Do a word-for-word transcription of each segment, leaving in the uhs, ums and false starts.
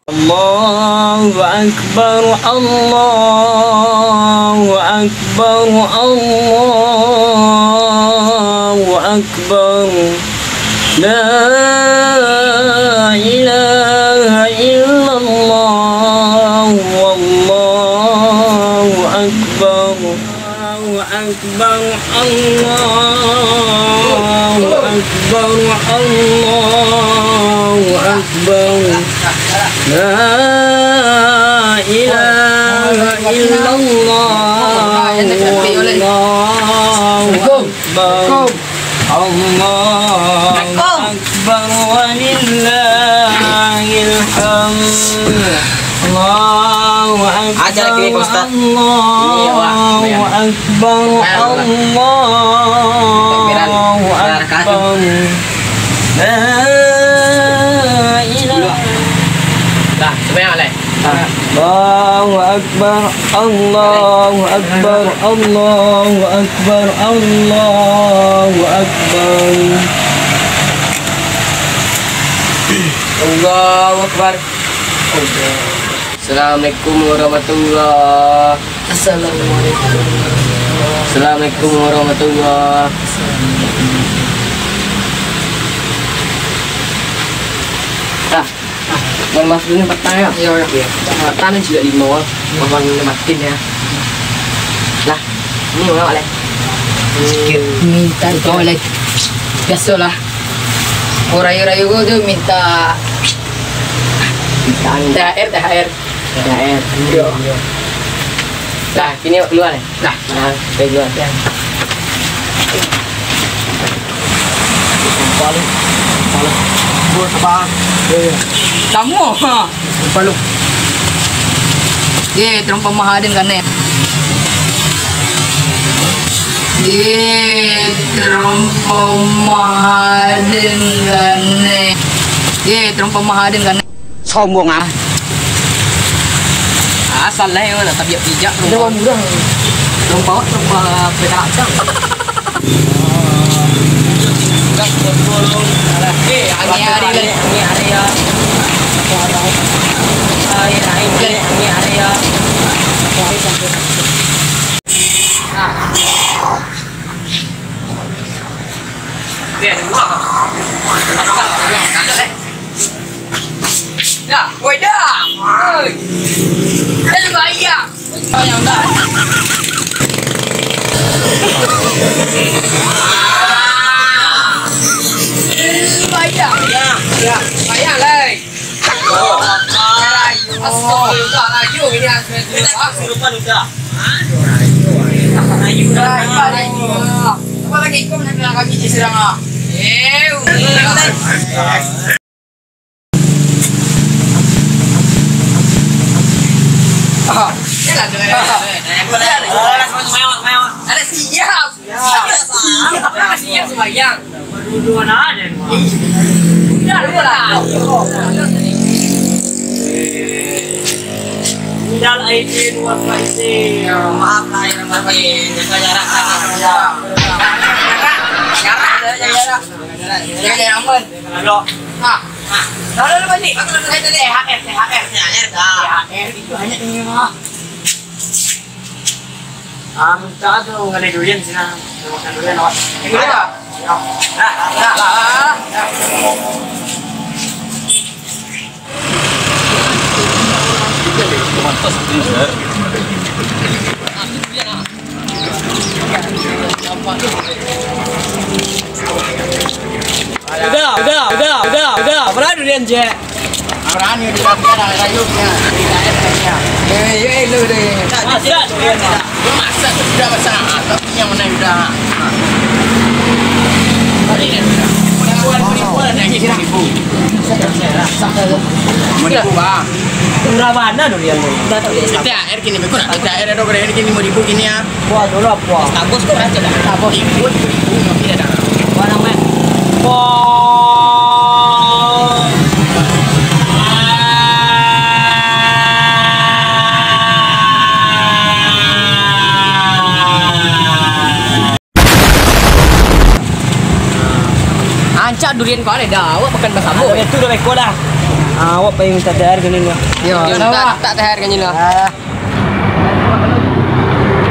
الله أكبر، الله أكبر، الله أكبر. لا إله إلا الله، والله أكبر. الله أكبر، الله أكبر، الله أكبر. لا إله إلا الله، والله أكبر. الله أكبر ولله الحمد. الله أكبر، Ustaz. Ini, Wak. الله أكبر، الله أكبر. لا إله. Dah, sembahyang, Lek. الله أكبر، الله أكبر، الله أكبر، الله أكبر. الله أكبر. Assalamualaikum warahmatullah. Assalamualaikum. Assalamualaikum warahmatullah. Dah. Mohon maaf dulu ni, patang, ya. Iya, iya. Patang ni juga limo, ah. Mohon nikmatin, ya. Lah, ini mana, Lek? Sikit. Minta doa, Lek. Biasolah. Orang rayo-rayo ko tu minta, minta T H R, T H R. T H R. Iya. Lah, kini awak kalua, Lek. Lah. Nah, saya jual. Palu, palu. Bos, apa? Iya, iya. Kamu, ha. Palu. Ye, terompa mahaden kan, eh? Ye, terompa mahaden kan, eh? Ye, terompa mahaden kan, eh? Sombong ah. Asal lah yang nak tabiat pijak. Udah, Bang, udah. Lompat, lompat pedagang. Eh, angin hari ni. Angin hari ya. Angin hari ya. Dah, woi, dah. Woi. Dah, bayar. Bayar dah. Bayar. Ya, ya. Bayar lah. Astagfirullahaladzim, ini astagfirullah. Ayo, ayo, ayo. Apa lagi kau nak bilang kami di Serang, ah? Eh, udah. Ah. Ada siap. Siap sembahyang. Udah, lu lah. Minal aidin wal faizin. Maaf lahir batin, jaga jarak. Jarak, jarak, jarak. Jaga jarak aman. Halo. Ah, ah. Lalu, lalu, balik. Aku nak tanya T H R, T H R. T H R dah. T H R itu hanya ini, mah. Ah, minta tu ngalih durian sini. Makan durian, awak. Ini dah. Ya. Nah, nah, nah, nah. Udah, udah, udah, udah, udah. Mana durian, Jack? Berani di kaki ada sayupnya. Di daerah dia. Eh, ya, lu deh. Masak durian, Jack. Masak sudah masak. Tapi yang mana udah. Tadi ni udah. Menipu, menipu, menipu. Menipu, Bang. Murah bana durian tu. Kita air kini, beku nak. Kita air ada berani kini, lima ribu kini ya. Buah dulu apa? Tabus tu raja dah. Tabus. Ikut ibu nak dia dah. Buah nama. Buah. Ancak durian kau ada dah. Awak makan basabuk. Itu dah beko dah. Awak pai minta T H R ka ni lah. Yo, minta, minta T H R ka ni lah. Ah.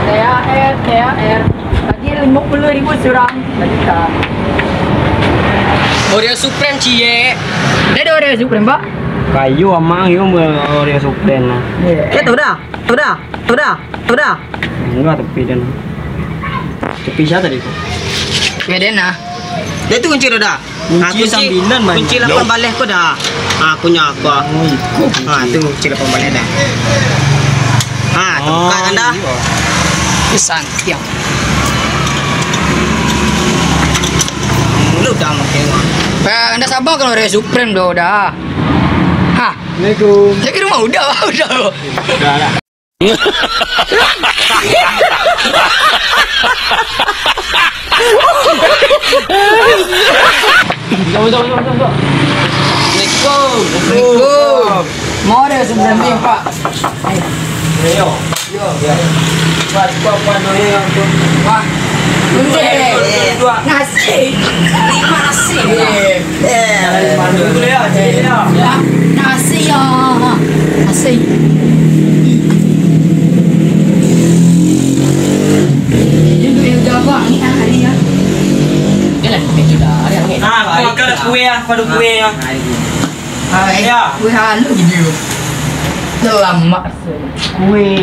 T H R, T H R. Bagi limo puluah ribu surang. Oreo Supreme, ciek. Dah ada Oreo Supreme, Pak? Kayu amang, yo, Oreo Supreme lah. Yo. Eh, tu dah. Tu dah. Tu dah. Tu dah. Enggak, tepi dan. Tepi siapa tadi tu? Yo, den lah. Dia tu kunci roda. Kunci Ah, kunci, sambilan banyak. Kunci lapan baleh ko dah. Ah, punyo aku. Oh, iko kunci. Ah, tu kunci lapan baleh dah. Ah, tu Oh, buka kan dah. Iyo. Pisan, tiang. Lu dah makai uang. Pak, anda sabar kalau Raya Supreme doh dah. Hah? Assalamualaikum. Saya ke rumah udah, udah. Udah lah. Assalamualaikum. Assalamualaikum. Mau ada sebelah ni, Pak. Ayo. Yo. Yo. Buat, buat, buat dulu yang tu. Wah. Dulu deh. Dua, dua, dua. Nasi. Nasi. Eh. Eh. Dulu ya, cik ya. Ya. Nasi ya. Nasi. Dulu yang jaga ni hari ya. Yalah, itu dah hari ni. Ah, makan kue ya, pada kue ya. Ah, eh, ya. Kue halu gitu. Lelamak. Kue.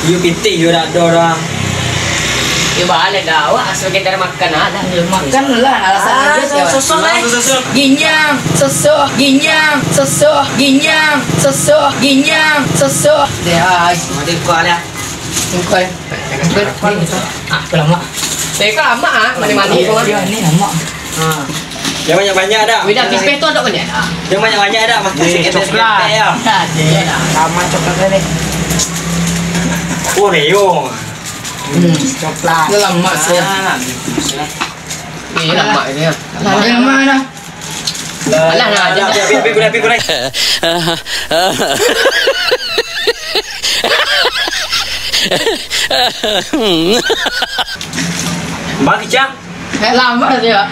Iyo pitih yo dak ado dah. Yo balik dah, awak sebagai dari makan ah dah. Yo, makan lah, alasan Ah, aja so-, sosok, eh. Sosok. Ginyang, sosok, ginyang, sosok, ginyang, sosok, ginyang, sosok. Deh, ah. Ada kuah dah. Bukan. Ah, lama. Saya kan lama ah, mandi-mandi. Iya, iya, ini lama. Ah. Jangan banyak-banyak dah. Beda pipih tu ada banyak. Jangan banyak-banyak dah, makan eh, sikit coklat. Sikit ya. Ada. Lama coklat ni. Oreo. Hmm, coklat. Dia lama sih. Ah, iya, lama ini ya. Lama dah. Alah, nah, alah, api, api, api, api, api. Bang Kicang. Eh, lama sih, Pak.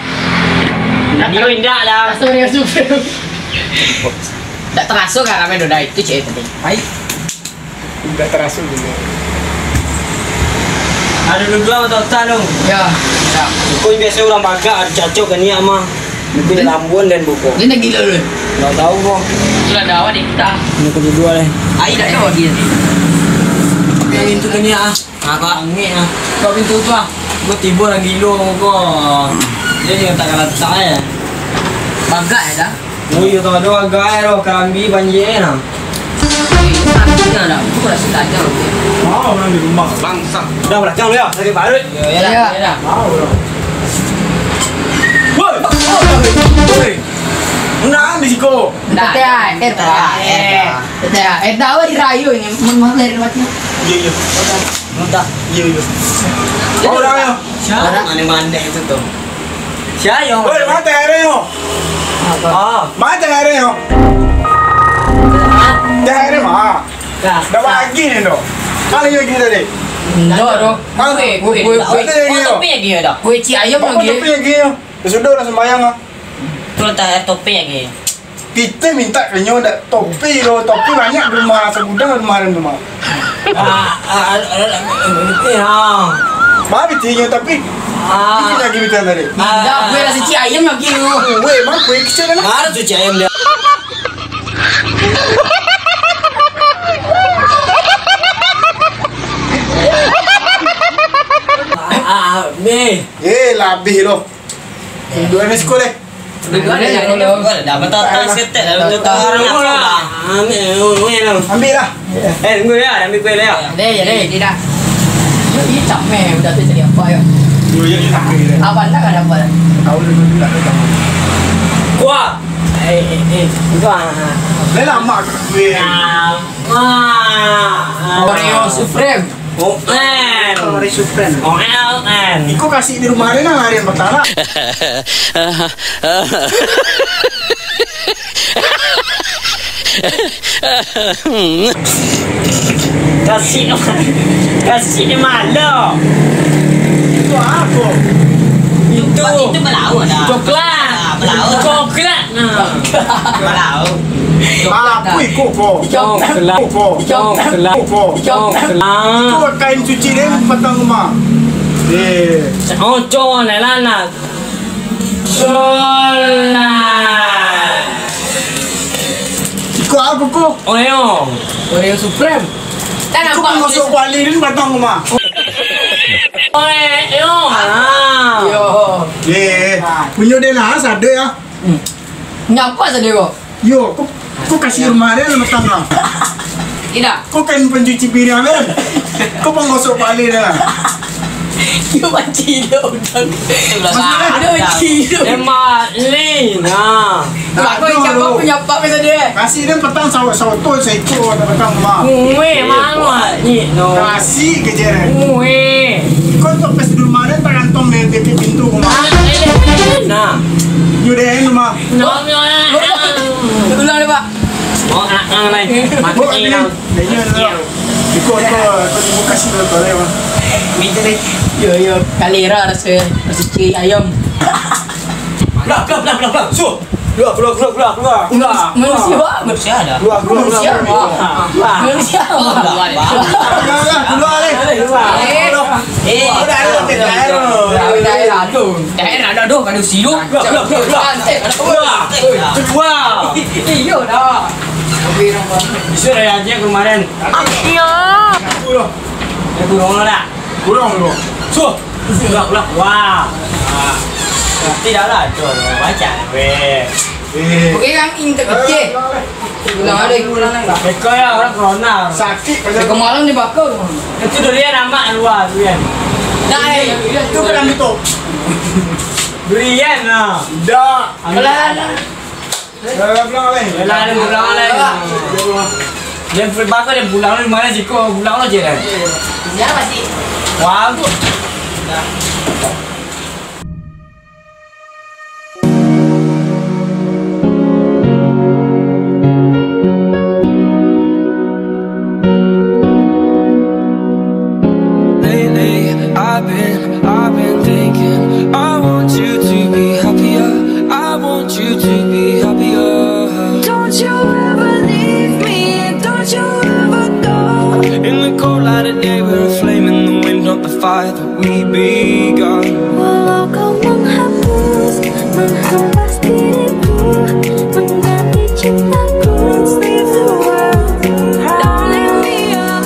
Nak kilo indak lah. Rasa dia suka. Tak terasa kan ramai doda itu, cek tadi. Baik. Udah terasa juga. Ada duduk lah, tak tahu. Ya. Ya. Kau biasa orang bagak, ada cacok kan ni ama. Mungkin lambuan dan buko. Dia nak gila dulu. Tak tahu kau. Sudah ada awak di kita. Ini kedua dua lah. Ai, dah ada lagi ni. Yang itu kan ni ah. Apa? Angin ah. Kau pintu tu ah. Kau tiba orang gila kau. Dia jangan tak kalah tak eh. Bagak ya dah. Oh, iyo, tu ado agak eh, roh, karambi banjir eh, nah. Eh, itu karambinya dah. Itu rasa tajam. Mau orang di rumah. Bangsa. Dah belakang lu ya, sakit parut. Ya, ya, ya. Mau orang. Woi, woi, woi. Nak ambil siko. Dah, dah, dah, dah. Dah, eh, dah, awak dirayu ni. Mun mau lahir mati. Iya, iya. Muntah. Iya, iya. Mau dah, ya. Siapa? Mana-mana itu tu. Siapa yang Woi, mana T H R nyo? Apa? Ah. Mana T H R nyo? T H R mah. Dah. Dah bagi ni tu. Mana lagi tadi? Ndak tu. Mana? Kue, kue, kue, kue. Mana lagi tu? Kue cik ayam lagi. Mana lagi tu? Ya sudah lah sembayang lah. Tu letak air topi lagi. Kita minta ke nyo dak topi lo, topi banyak di rumah, segudang di rumah tu mah. Ah, ah, ah, ah, ah, ah. Mah bitinyo tapi Ah. Itu lagi bitin tadi. Ah. Dah, gue rasa cik ayam lagi tu. Weh, mah gue kecil kan? Mana tu cik ayam dia? Ah, ah, ah, meh. Eh, labih lo. Dua ni sekolah. Dua ni sekolah. Dah betul tak seketek dah betul tak. Ambil, ambil lah. Ambil lah. Eh, tunggu ya, ambil kuih lah ya. Deh, deh, tidak. Yo, ini capek, udah tu jadi apa ya? Yo, yo, ini capek. Apa anda kan apa? Tahu dulu dulu lah tahu. Kuah. Eh, eh, eh. Kuah. Dah lama kuih. Lama. Oreo Supreme. Open. Ori Supreme. Open. Iko kasih di rumah ada nang harian pertama. Kasih, kasih di mana? Itu apa? Itu, itu melawan dah. Coklat. Coklat, nah. Malauk. Apo iko ko? Coklat. Ko, ko. Coklat. Ko, ko. Coklat. Iko kain cuci den patang rumah. Eh. Oh, coklat lah, nah. Coklat. Iko apo ko? Oreo. Oreo Supreme. Iko pangosok kuali den patang rumah. Oreo. Ah. Yo. Eh, punyo den lah, sado ya. Hmm. Ngapa sado ko? Yo, ko, ko kasih rumah den lah patang lah. Indak. Ko kain pencuci piring den. Ko pangosok kuali den lah. Yo, banci do udang. Maksudnya? Ado banci do. Emang ni, nah. Bagus, siapa punya apa biasa dia? Kasih den patang sawo-sawo tu, saiko, patang rumah. Weh, mano ni, no. Kasih ke je. Weh. Kau tu pas di rumah den, tergantung di, di pintu rumah. Nah. Yo, den rumah. No, no, no. Ulang deh, Pak. Oh, ah, ah, lain. Mati ni, ni. Iko, iko, iko dibuka sih dulu, boleh, Bang. Minta deh. Yo, yo, kalera rasa, rasa ciri ayam. Keluar, keluar, keluar, keluar, keluar. Su. Keluar, keluar, keluar, keluar, keluar. Manusia, Pak. Manusia ada. Keluar, keluar, keluar, keluar. Manusia, Pak. Keluar, keluar, keluar, keluar, keluar. Eh. Keluar. Eh. Keluar, keluar, keluar. Daerah tu. Daerah dah, doh, kada usi tu. Keluar, keluar, keluar, keluar. Santai, kada keluar. Keluar. Eh, iyo dah. Bisa dah ya, aja kemarin. Iya. Kurang. Ya, kurang lah dah. Kurang, kurang. Suh. Kurang, kurang. Wah. Ah. Tidak lah, tu. Macam, weh. Eh. Okey, kan, intek kecil. Ulang ada, ulang ada. Beko ya, orang corona. Sakit. Beko malam dibakar. Itu durian amak luar, durian. Nah, eh, itu kan itu. Durian lah. Dah. Ambil. Kalau Yalah, dia pulang lah. Dia bakar, dia pulang lah, di mana siko? Pulang lah je dah. Siapa sih? Wah, tu. Lately, I've been, I've been thinking, I want you to be happier. I want you to be happier. Don't you ever leave me, don't you ever go. In the cold light of day, we're a flame in the wind, not the fire that we begun. Walau kau menghapus, menghempas diriku, mengganti cintaku, leave the world. Don't leave me up.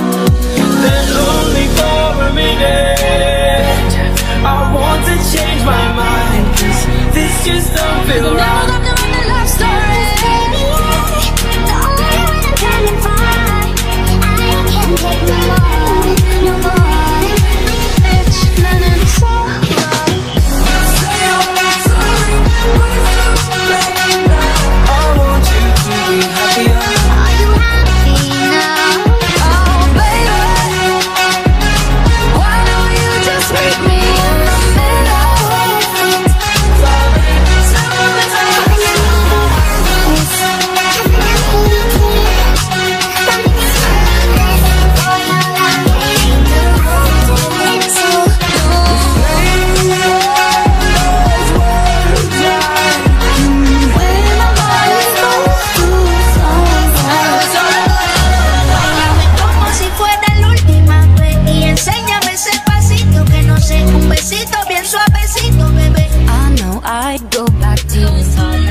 Then only for a minute. I want to change my mind, 'cause this just don't feel right. Now I'm doing the love story. The only one I can find. I can't take no more, no more. Bitch, running so I want you to be happier. Are you happy now? Oh, baby, why don't you just meet me in the middle? Como si fuera la última vez y enséñame ese pasito que no sé, un besito bien suavecito, bebé. I know I go back to you.